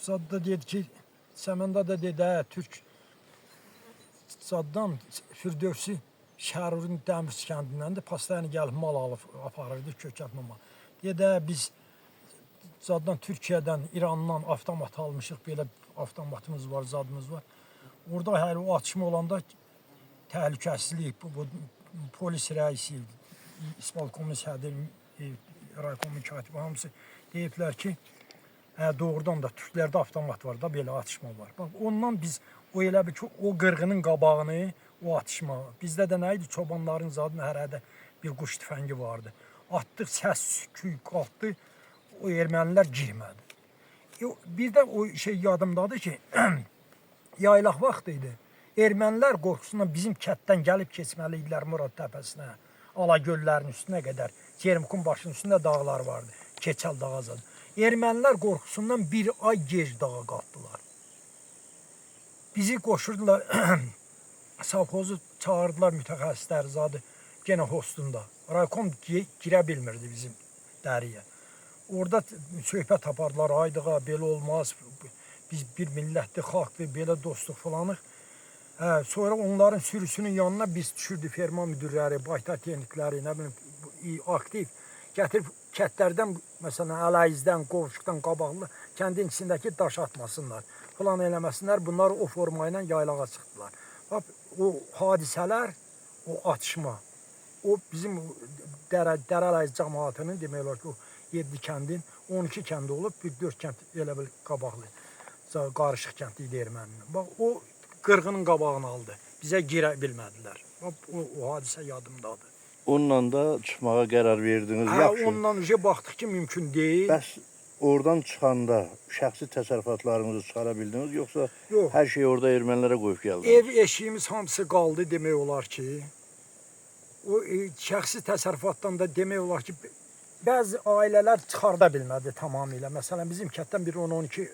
Zadda dedi ki, Səməndə də dedi, hə, Türk zaddan Firdövsi Şərurun Dəmirçi kəndindəndir. Pastayla gəlib mal alıb aparırdı, kökətmə mal. Dedi, hə, biz zaddan Türkiyədən, İrandan avtomat almışıq, belə avtomatımız var, zadımız var. Orada hələ o atışma olanda təhlükəsizlik, bu polis rəisi, İspalkomun sədri, raykomun katibi hamısı deyiblər ki, hə, doğrudan da türklərdə avtomat var da, belə atışma var. Bax, ondan biz o elə bil ki, o qırğının qabağını, o atışma. Bizdə də nə idi? Çobanların zadının hər hədə bir quş tüfəngi vardı. Atdıq, səs, küy qalxdı, o ermənilər girmədi. Bir də o şey yadımdadır ki, yaylaq vaxtı idi. Ermənilər qorxusundan bizim kənddən gəlib keçməli idilər Murad təpəsinə, Alagöllərin üstünə qədər. Cermukun başının üstündə dağlar vardı. Keçəl dağı zadı. Ermənilər qorxusundan bir ay gec dağa qalxdılar. Bizi qoşurdular, savxozu çağırdılar mütəxəssislər zadı, genə hostunda. Raykom girə bilmirdi bizim dəriyə. Orada söhbət apardılar, aydığa, belə olmaz, biz bir millətdir, xalqdır, belə dostluq falanıq. Hə, sonra onların sürüsünün yanına biz düşürdük, ferma müdürləri, baytar texnikləri, nə bilim, aktiv gətirib kəndlərdən, məsələn, Ələyizdən, Qovşuqdan, Qabaqlı kəndin içindəki daş atmasınlar, filan eləməsinlər. Bunlar o forma ilə yaylağa çıxdılar. Bax, o hadisələr, o atışma, o bizim Dərələyiz cəmaatının demək olar ki, o 7 kəndin 12 kəndi olub, bir 4 kənd elə bil Qabaqlı, qarışıq kənd idi erməninin. Bax, o qırğının qabağını aldı. Bizə girə bilmədilər. Bax, o hadisə yadımdadır. Onunla da çıxmağa qərar verdiniz. Hə, Yaxşı. ondan öncə baxdıq ki, mümkün deyil. Bəs oradan çıxanda şəxsi təsərrüfatlarınızı çıxara bildiniz, yoxsa Yox. hər şeyi orada ermənilərə qoyub gəldiniz? Ev eşiyimiz hamısı qaldı demək olar ki. O şəxsi təsərrüfatdan da demək olar ki, bəzi ailələr çıxarda bilmədi tamamilə. Məsələn, bizim kənddən bir 10-12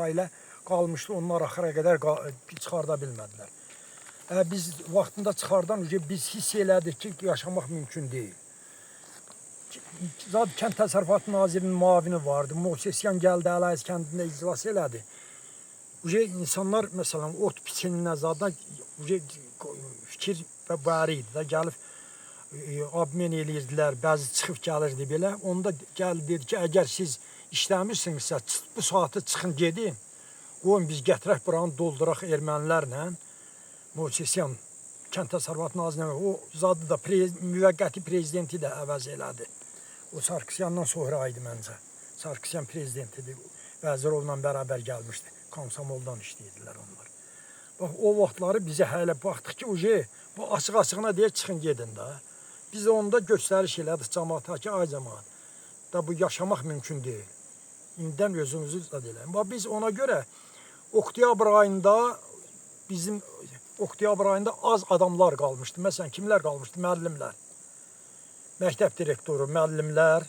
ailə qalmışdı, onlar axıra qədər çıxarda bilmədilər. Biz vaxtında çıxardan biz hiss elədik ki, yaşamaq mümkün deyil. Zad Kənd Təsərrüfatı Nazirinin müavini vardı. Movsesyan gəldi, Ələyiz kəndində iclas elədi. Uje insanlar məsələn ot biçininə zadına uje fikir və bəri idi də gəlib abmen eləyirdilər, bəzi çıxıb gəlirdi belə. Onda gəldi dedi ki, əgər siz işləmirsinizsə bu saatı çıxın gedin. Qoyun biz gətirək buranı dolduraq ermənilərlə. Movsesyan Kənd Təsərrüfatı Nazirinin o zadı da müvəqqəti prezidenti də əvəz elədi. O Sarkisyandan sonra idi məncə. Sarkisyan prezidentidir. Vəzirovla bərabər gəlmişdi. Komsomoldan işləyirdilər onlar. Bax o vaxtları bizə hələ baxdıq ki, uje bu açıq-açığına deyir çıxın gedin də. Biz də onda göstəriş elədik cəmaata ki, ay cəmaat, da bu yaşamaq mümkün deyil. İndidən özünüzü zad eləyin. Bax biz ona görə oktyabr ayında bizim oktyabr ayında az adamlar qalmışdı. Məsələn, kimlər qalmışdı? Müəllimlər. Məktəb direktoru, müəllimlər,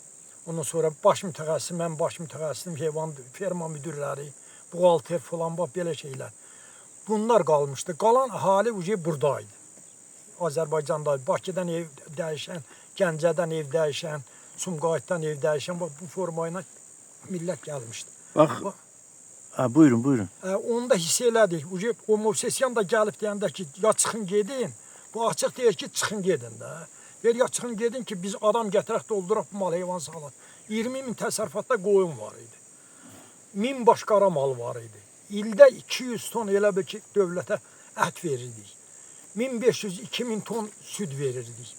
ondan sonra baş mütəxəssis, mən baş mütəxəssisim, heyvan ferma müdirləri, buğalter falan, bax belə şeylər. Bunlar qalmışdı. Qalan əhali uje buradaydı. Azərbaycanda Bakıdan ev dəyişən, Gəncədən ev dəyişən, Sumqayıtdan ev dəyişən, bax bu forma ilə millət gəlmişdi. Bax, ha, buyurun, buyurun. Onu da hiss elədik. Uje o Movsesyan da gəlib deyəndə ki, ya çıxın gedin. Bu açıq deyir ki, çıxın gedin də. Deyir, ya çıxın gedin ki, biz adam gətirək dolduraq bu mal heyvan sağlat. 20 min təsərrüfatda qoyun var idi. 1000 baş qara mal var idi. İldə 200 ton elə bil ki, dövlətə ət verirdik. 1500-2000 ton süd verirdik.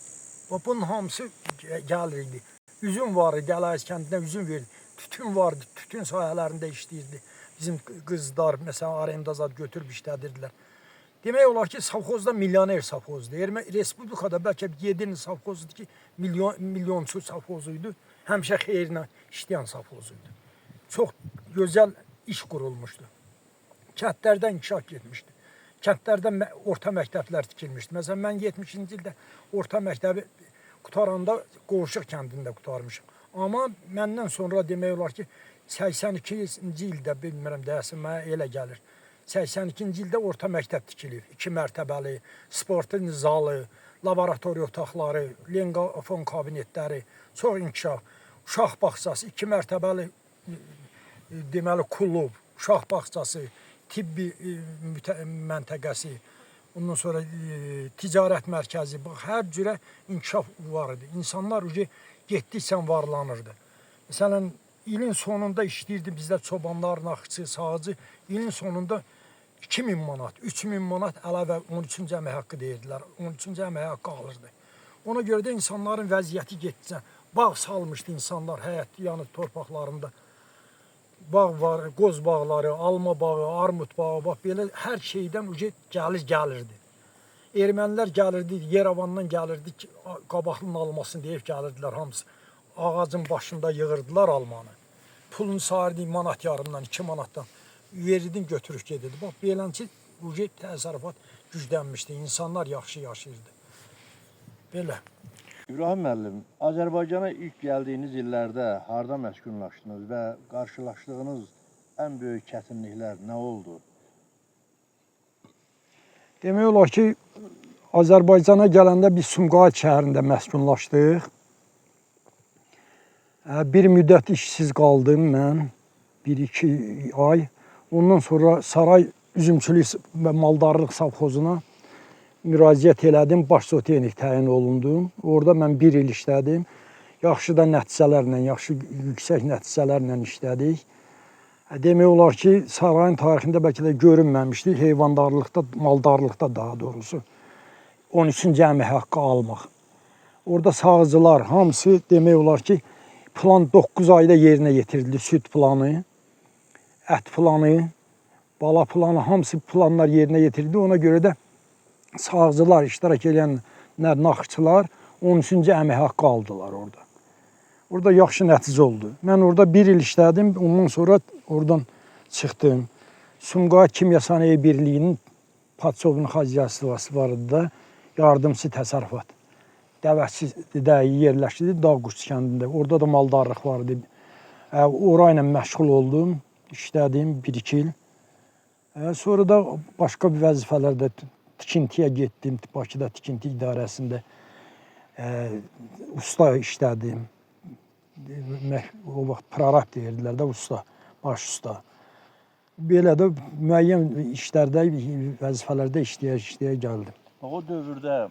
Bax bunun hamısı gəlirdi. Üzüm var idi, Ələyiz kəndində üzüm verirdi. Tütün vardı, tütün sahələrində işləyirdi. Bizim qızlar məsələn arenda zad götürüb işlədirdilər. Demək olar ki, savxozda milyoner savxozdur. Respublikada bəlkə 7 savxozdur ki, milyonçu savxozu idi. Həmişə xeyirlə işləyən savxoz idi. Çox gözəl iş qurulmuşdu. Kəndlərdə inkişaf getmişdi. Kəndlərdə orta məktəblər tikilmişdi. Məsələn, mən 70-ci ildə orta məktəbi qutaranda Qovşuq kəndində qurtarmışam. Amma məndən sonra demək olar ki, 82-ci ildə bilmirəm deyəsən mənə elə gəlir. 82-ci ildə orta məktəb tikilib. 2 mərtəbəli, sportun zalı, laboratoriya otaqları, lingafon kabinetləri, çox inkişaf. Uşaq bağçası 2 mərtəbəli deməli klub, Uşaq bağçası, tibbi məntəqəsi, ondan sonra ticarət mərkəzi, bax hər cürə inkişaf var idi. İnsanlar uje getdikcə varlanırdı. Məsələn, ilin sonunda işləyirdi bizdə çobanlar, naxçı, sağcı. İlin sonunda 2000 manat, 3000 manat əlavə 13-cü əmək haqqı deyirdilər. 13-cü əmək haqqı alırdı. Ona görə də insanların vəziyyəti getdikcə bağ salmışdı insanlar həyət yanı torpaqlarında. Bağ var, qoz bağları, alma bağı, armud bağı, bax belə hər şeydən uje gəlir gəlirdi. Ermənilər gəlirdi, Yerevandan gəlirdi ki, Qabaqlının almasını deyib gəlirdilər hamısı. Ağacın başında yığırdılar almanı. Pulunu sayırdı manat yarımdan, 2 manatdan. Verirdin götürüb gedirdi. Bax beləncə uje təsərrüfat güclənmişdi. İnsanlar yaxşı yaşayırdı. Belə. İbrahim müəllim, Azərbaycana ilk gəldiyiniz illərdə harda məskunlaşdınız və qarşılaşdığınız ən böyük çətinliklər nə oldu? Demək olar ki, Azərbaycana gələndə biz Sumqayıt şəhərində məskunlaşdıq. Bir müddət işsiz qaldım mən, 1-2 ay. Ondan sonra Saray Üzümçülük və Maldarlıq Savxozuna müraciət elədim, baş zootexnik təyin olundum. Orada mən bir il işlədim. Yaxşı da nəticələrlə, yaxşı yüksək nəticələrlə işlədik. Demək olar ki, sarayın tarixində bəlkə də görünməmişdi heyvandarlıqda, maldarlıqda daha doğrusu 13-cü əmək haqqı almaq. Orada sağıcılar hamısı demək olar ki, plan 9 ayda yerinə yetirildi. Süd planı, ət planı, bala planı, hamısı planlar yerinə yetirildi. Ona görə də sağıcılar, iştirak edənlər, naxçılar 13-cü əmək haqqı aldılar orada. Orada yaxşı nəticə oldu. Mən orada bir il işlədim, ondan sonra oradan çıxdım. Sumqayıt Kimya Sənaye Birliyinin Patsovun xaziyyəsi var idi da, yardımçı təsərrüfat. Dəvəçidə yerləşdi, Dağquş kəndində. Orada da maldarlıq var idi. Orayla məşğul oldum, işlədim 1-2 il. Sonra da başqa bir vəzifələrdə tikintiyə getdim. Bakıda tikinti idarəsində usta işlədim. O vaxt prorab deyirdilər də usta, baş usta. Belə də müəyyən işlərdə, vəzifələrdə işləyə gəldim. O dövrdə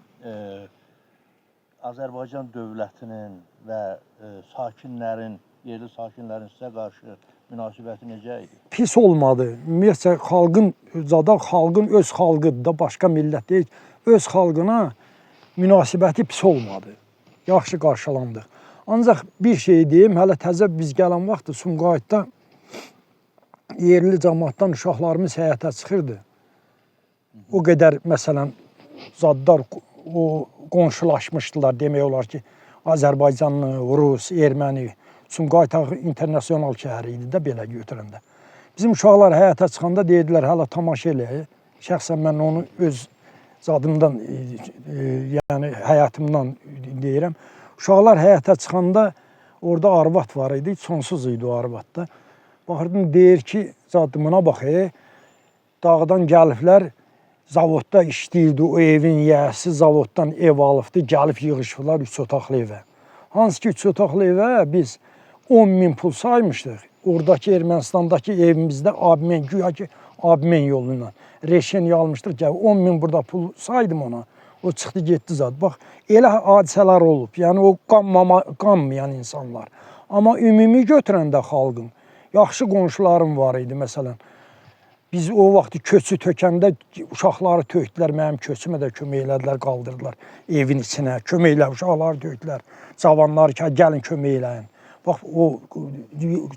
Azərbaycan dövlətinin və sakinlərin, yerli sakinlərin sizə qarşı münasibəti necə idi? Pis olmadı. Ümumiyyətcə xalqın zada xalqın öz xalqıdır da, başqa millət deyil. Öz xalqına münasibəti pis olmadı. Yaxşı qarşılandıq. Ancaq bir şey deyim, hələ təzə biz gələn vaxtı Sumqayıtda yerli camaatdan uşaqlarımız həyətə çıxırdı. O qədər məsələn zadlar o qonşulaşmışdılar demək olar ki, Azərbaycanlı, Rus, erməni, Sumqayıt axı internasional şəhəri idi də belə götürəndə. Bizim uşaqlar həyətə çıxanda deyirdilər hələ tamaşa elə. Şəxsən mən onu öz zadımdan, yəni həyatımdan deyirəm. Uşaqlar həyətə çıxanda orada arvad var idi, sonsuz idi o arvad da. Baxırdım deyir ki, zadımına bax, dağdan gəliblər, zavodda işləyirdi o evin yiyəsi, zavoddan ev alıbdı, gəlib yığışıblar 3 otaqlı evə. Hansı ki 3 otaqlı evə biz 10 min pul saymışdıq. Oradakı Ermənistandakı evimizdə abmen, güya ki abmen yolu ilə reşeniya almışdıq. Gəl 10 min burada pul saydım ona. O çıxdı getdi zad. Bax elə hadisələr olub. Yəni o qanmayan insanlar. Amma ümumi götürəndə xalqın yaxşı qonşularım var idi məsələn. Biz o vaxtı köçü tökəndə uşaqları tökdülər, mənim köçümə də kömək elədilər, qaldırdılar evin içinə. Kömək elə uşaqları tökdülər. Cavanlar ki, gəlin kömək eləyin. Bax o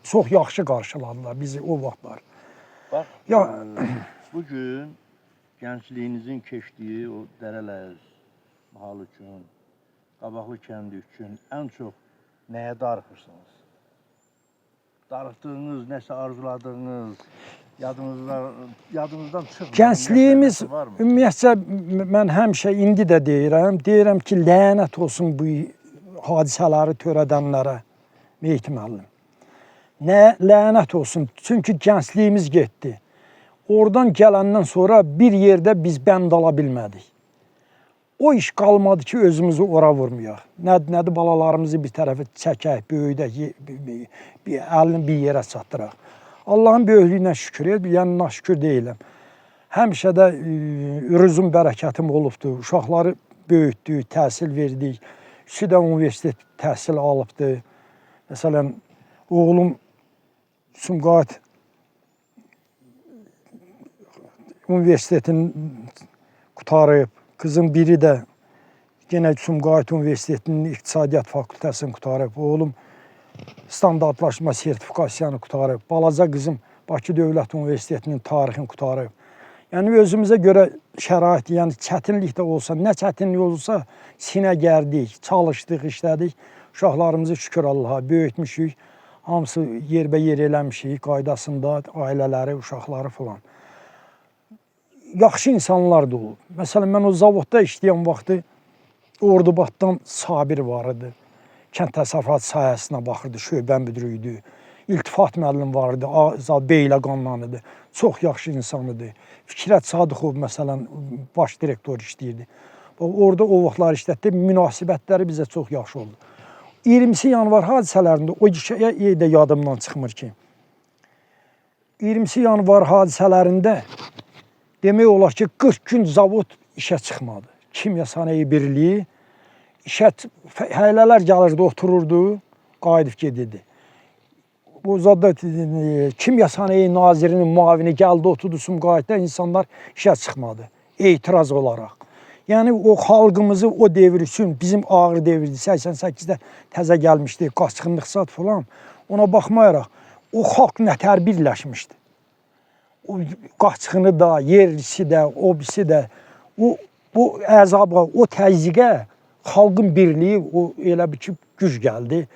çox yaxşı qarşıladılar bizi o vaxtlar. Bax, Ya bu gün gəncliyinizin keçdiyi o dərələr mahal üçün, Qabaqlı kəndi üçün ən çox nəyə darıxırsınız? Darıxdığınız, nəsə arzuladığınız, yadınızdan çıxmayan Gəncliyimiz ümumiyyətcə mən həmişə indi də deyirəm, deyirəm ki, lənət olsun bu hadisələri törədənlərə, Mehdi müəllim. Nə lənət olsun, çünki gəncliyimiz getdi. Oradan gələndən sonra bir yerdə biz bənd ala bilmədik. O iş qalmadı ki, özümüzü ora vurmayaq. Nədir balalarımızı bir tərəfə çəkək, böyüdək, bir əlini bir yerə çatdıraq. Allahın böyüklüyünə şükür, yəni naşükür deyiləm. Həmişə də rüzum bərəkətim olubdur. Uşaqları böyütdük, təhsil verdik. Üçü də universitet təhsil alıbdır. Məsələn, oğlum Sumqayıt Universitetini qurtarıb. Qızım biri də yenə Sumqayıt Universitetinin İqtisadiyyat fakültəsini qurtarıb. Oğlum standartlaşma sertifikasiyanı qurtarıb. Balaca qızım Bakı Dövlət Universitetinin tarixini qurtarıb. Yəni özümüzə görə şərait, yəni çətinlik də olsa, nə çətinlik olsa sinə gərdik, çalışdıq, işlədik. Uşaqlarımızı şükür Allaha böyütmüşük. Hamısı yerbəyer eləmişik, qaydasında, ailələri, uşaqları filan. Yaxşı insanlar da olub. Məsələn, mən o zavodda işləyən vaxtı Ordubaddan Sabir var idi. Kənd təsərrüfatı sahəsinə baxırdı, şöbə müdiri idi. İltifat müəllim var idi, Azad Beyləqandan idi. Çox yaxşı insan idi. Fikrət Sadıxov məsələn baş direktor işləyirdi. Orada o vaxtlar işlətdi, münasibətləri bizə çox yaxşı oldu. 20 yanvar hadisələrində o şey də yadımdan çıxmır ki. 20 yanvar hadisələrində demək olar ki, 40 gün zavod işə çıxmadı. Kimya Sənaye Birliyi işə həylələr gəlirdi, otururdu, qayıdıb gedirdi. Bu zadda Kimya Sənaye Nazirinin müavini gəldi, oturdu Sumqayıtda, insanlar işə çıxmadı etiraz olaraq. Yəni o xalqımızı o devr üçün bizim ağır devirdi. 88-də təzə gəlmişdi, qaçqınlıq zad falan. Ona baxmayaraq o xalq nətər birləşmişdi. O qaçqını da, yerlisi də, o birisi də, o bu əzaba, o təzyiqə xalqın birliyi o elə bir ki güc gəldi.